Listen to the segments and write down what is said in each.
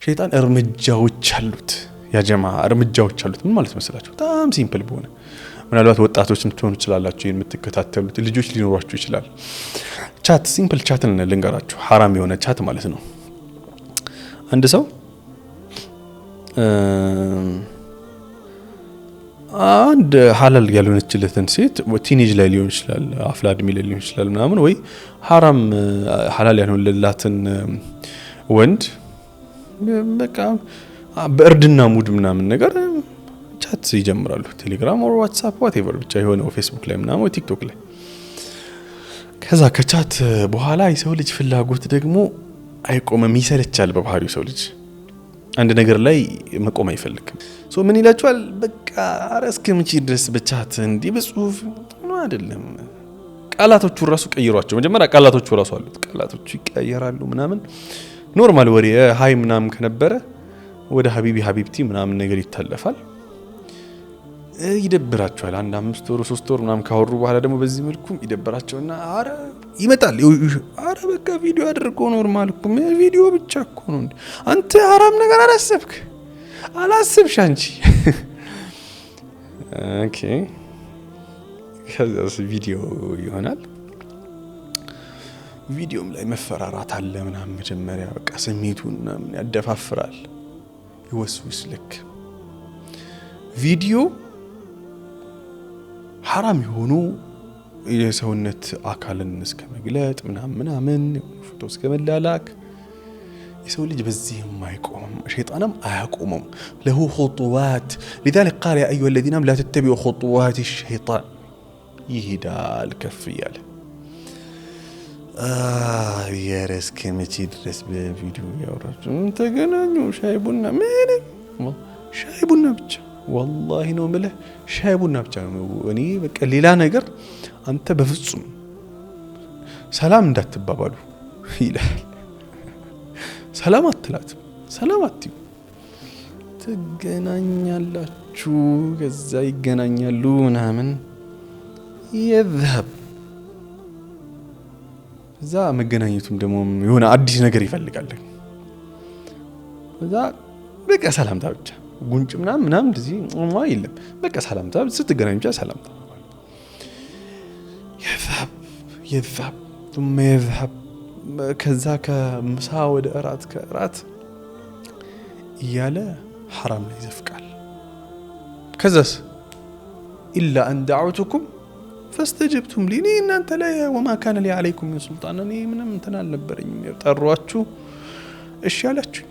ሸይጣን እርምጃዎች አሉት። ያ ጀማ እርምጃዎች አሉት። ምን ማለት መሰላችሁ? በጣም simple በሆነ ምናልባት ወጣቶች ልትሆኑ ትችላላችሁ፣ የምትከታተሉት ልጆች ሊኖሯችሁ ይችላል። Chat፣ simple chat ን ልንገራችሁ፣ ሐራም የሆነ chat ማለት ነው። አንድ ሰው አንድ ሀላል ያልሆነችለትን ሴት teenage ላይ ሊሆን ይችላል፣ አፍላ እድሜ ላይ ሊሆን ይችላል ምናምን፣ ወይ ሐራም ሀላል ያልሆነላትን ወንድ በቃ በእርድና mood ምናምን ነገር chat ይጀምራሉ። ቴሌግራም or ዋትሳፕ whatever ብቻ የሆነው ፌስቡክ ላይ ምናምን ወይ ቲክቶክ ላይ። ከዛ ከ chat በኋላ የሰው ልጅ ፍላጎት ደግሞ አይቆምም፣ ይሰለቻል። በባህሪው ሰው ልጅ አንድ ነገር ላይ መቆም አይፈልግም። So ምን ይላቸዋል? በቃ ኧረ እስከ መቼ ድረስ በ chat እንዲህ በጽሁፍ አይደለም። ቃላቶቹ ራሱ ቀይሯቸው። መጀመሪያ ቃላቶቹ ራሱ አሉት፣ ቃላቶቹ ይቀየራሉ ምናምን። Normal ወሬ hi ምናምን ከነበረ ወደ حبيبي حبيبتي ምናምን ነገር ይታለፋል። ይደብራቸዋል። አንድ 5 ወር 3 ወር ምናምን ካወሩ በኋላ ደግሞ በዚህ መልኩ ይደብራቸውና አረ ይመጣል። አረ በቃ ቪዲዮ አድርጎ normal እኮ ቪዲዮ ብቻ እኮ ነው። አንተ ሀራም ነገር አላሰብክ አላስብሽ አንቺ። Okay፣ ከዛስ ቪዲዮ ይሆናል። ቪዲዮም ላይ መፈራራት አለ ምናምን። መጀመሪያ በቃ ስሜቱን ምናምን ያደፋፍራል፣ ይወስውስ። ልክ ቪዲዮ ሐራም የሆኑ የሰውነት አካልን እስከ መግለጥ ምናምን ምናምን ፎቶ እስከ መላላክ። የሰው ልጅ በዚህም አይቆምም፣ ሸይጣንም አያቆመም። له خطوات، لذلك قال يا أيها الذين آمنوا لا تتبعوا خطوات الشيطان። ይሄዳል ከፍ እያለ። ኧረ እስከ መቼ ድረስ በቪዲዮ ያወራችሁ? ተገናኙ፣ ሻይ ቡና፣ ምንም ሻይ ቡና ብቻ፣ ወላሂ ነው የምልህ፣ ሻይ ቡና ብቻ ነው። እኔ በቃ ሌላ ነገር አንተ በፍጹም ሰላም እንዳትባባሉ ይላል። ሰላም አትላትም፣ ሰላም አትዩ። ትገናኛላችሁ፣ ከዛ ይገናኛሉ ምናምን يذهب። እዛ መገናኘቱም ደግሞ የሆነ አዲስ ነገር ይፈልጋል። እዛ በቃ ሰላምታ ብቻ፣ ጉንጭ ምናምን ምናምን እንደዚህ የለም። በቃ ሰላምታ፣ ስትገናኝ ብቻ ሰላምታ። يذهب يذهب ثم يذهب። ከዛ ከምሳ ወደ እራት፣ ከእራት እያለ ሐራም ላይ ይዘፍቃል። ከዛስ إلا أن دعوتكم فاستجبتم لي። እኔ እናንተ ላይ وما كان لي عليكم من سلطان፣ እኔ ምንም እንትን አልነበረኝም፣ ጠሯችሁ እሺ አላችሁ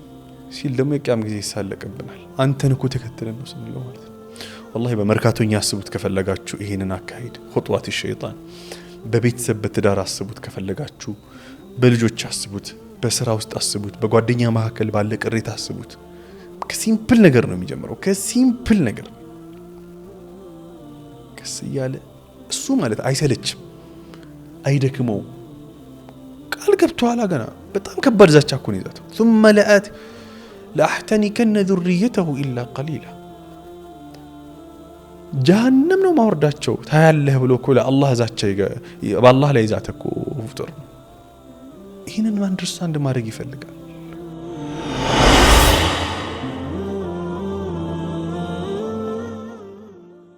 ሲል ደግሞ የቅያም ጊዜ ይሳለቅብናል። አንተን እኮ ተከትለን ነው ስንለው ማለት ነው። ወላሂ በመርካቶኛ አስቡት ከፈለጋችሁ ይሄንን አካሄድ خطوات الشيطان፣ በቤተሰብ በትዳር አስቡት ከፈለጋችሁ፣ በልጆች አስቡት፣ በስራ ውስጥ አስቡት፣ በጓደኛ መካከል ባለ ቅሬታ አስቡት። ከ simple ነገር ነው የሚጀምረው። ከ simple ነገር ቀስ እያለ እሱ ማለት አይሰለችም፣ አይደክመውም። ቃል ገብቶሃል። ገና በጣም ከባድ ዛቻ እኮ ነው የዛተው። ثم لآت لأحتنكن ذريته إلا قليلا፣ ጀሀነም ነው ማወርዳቸው ታያለህ ብሎ እኮ ለአላህ ዛቻ፣ በአላህ ላይ ዛተ እኮ ፍጡር ነው። ይህንን understand ማድረግ ይፈልጋል።